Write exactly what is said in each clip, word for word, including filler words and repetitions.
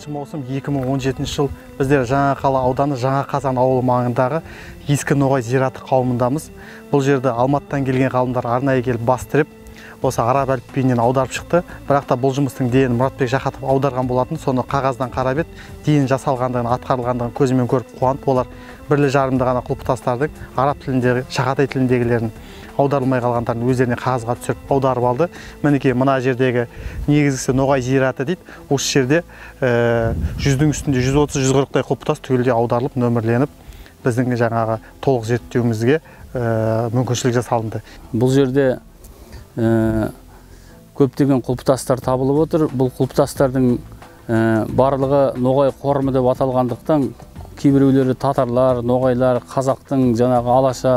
Отызыншы маусым, екі мың он жетінші жыл. Бизлер Жаңақала ауданы Жаңа Қазан авылы маңындағы Ескі Ноғай зираты кавымындамыз. Бул жерди Алматыдан келген ғалымдар арнайы келип бас тиреп, осы араб әліпбиінен аударып шықты. Бірақ та бул жұмыстың денин Муратбек Жақатов аударған болатын. Соны қағаздан қарап еді, денин жасалғандығын, атқарылғандығын көзімен көріп қуанып, олар бірлі-жарымды ғана құлпытастардың араб тіліндегі, шағатай тіліндегілерін, аударылмай қалғандарын өздеріне қағазға түсіріп аударып алды. Мінекей, мына жердегі негізгісі Ноғай зираты дейді. Осы жерде, ә, жүздің үстінде жүз отыз, жүз қырықтай құлпытас түгелдей аударылып, нөмірленіп, біздің жаңағы толық зерттеуімізге, ә, мүмкіншілік жасалынды. Бұл жерде, ә, көптеген құлпытастар табылып отыр. Бұл құлпытастардың, ә, барлығы Ноғай қорымы деп аталғандықтан, кейбіреулері татарлар, ноғайлар, қазақтың жаңағы алаша,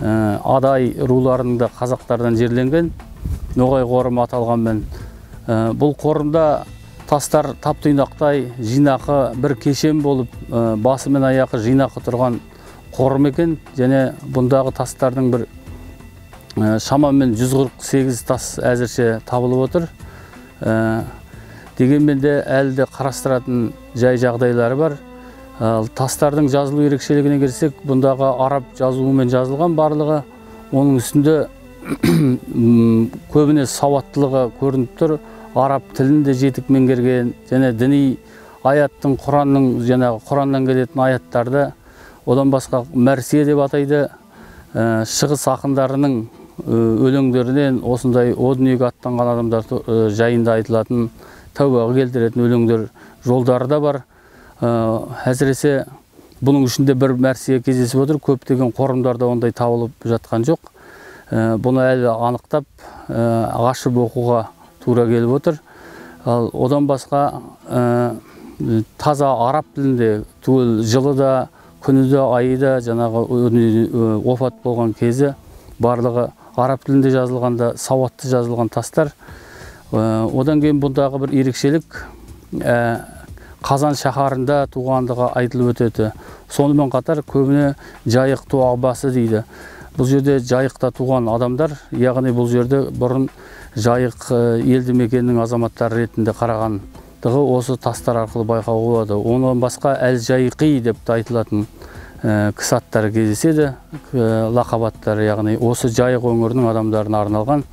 ә, адай руларының да қазақтардан жерленген Ноғай қорымы аталғанмен. Ә, бұл қорымда тастар тап-тұйнақтай жинақы, бір кешен болып, ә, басы мен аяғы жинақы тұрған қорым екен. Және бұндағы тастардың бір, ә, шамамен жүз қырық сегіз тас әзірше табылып отыр. Ә, дегенмен де әлі де қарастыратын жай-жағдайлары бар. Ал тастардың жазылу ерекшелігіне келсек, бұндағы араб жазуымен жазылған барлығы. Оның үстінде, м, көбіне сауаттылығы көрініп тұр. Араб тілін де жетік меңгерген, және діни аяттың, Құранның, жаңағы Құраннан келетін аяттарды, одан басқа мәрсия деп атайды. Ә, шығыс ақындарының, ә, өлеңдерінен осындай о дүниеге аттанған адамдар, ә, жайында айтылатын, тәубаға келтіретін өлеңдер жолдары да бар. Ә, әсіресе бұның ішінде бір мәрсия кездесіп отыр. Көптеген қорымдарда ондай табылып жатқан жоқ. Ә, бұны әлі анықтап, ә, ашып оқуға тура келіп отыр. Ал одан басқа, ә, таза араб тілінде түгел жылы да, күні де, айы да, жаңағы, ә, опат болған кезі, барлығы араб тілінде жазылған да, сауатты жазылған тастар. Ә, одан кейін бұндағы бір ерекшелік, ә, Қазан шаһарында туғандығы айтылып өтеді. Сонымен қатар көбіне Жайық туғбасы дейді. Бұл жерде Жайықта туған адамдар, яғни бұл жерде бұрын Жайық, ә, елді мекеннің азаматтары ретінде қарағандығы осы тастар арқылы байқауға болады. Оннан басқа Әл-Жайқи деп те айтылатын, ә, кісі аттары кездеседі, ә, лақап аттары, яғни осы Жайық өңірінің адамдарына арналған,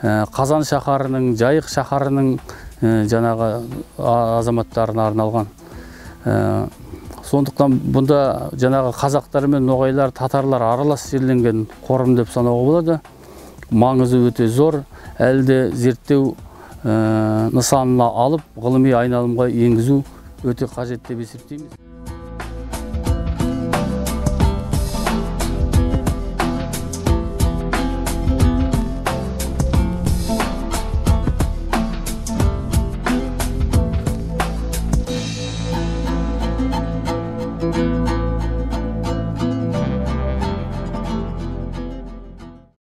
ә, Қазан шаһарының, Жайық шаһарының, ә, жаңағы а-, азаматтарына арналған. Ә, сондықтан бұнда жаңағы қазақтар мен ноғайлар, татарлар аралас жерленген қорым деп санауға болады. Маңызы өте зор. Әлі де зерттеу, ә, нысанына алып, ғылыми айналымға енгізу өте қажет деп есептейміз.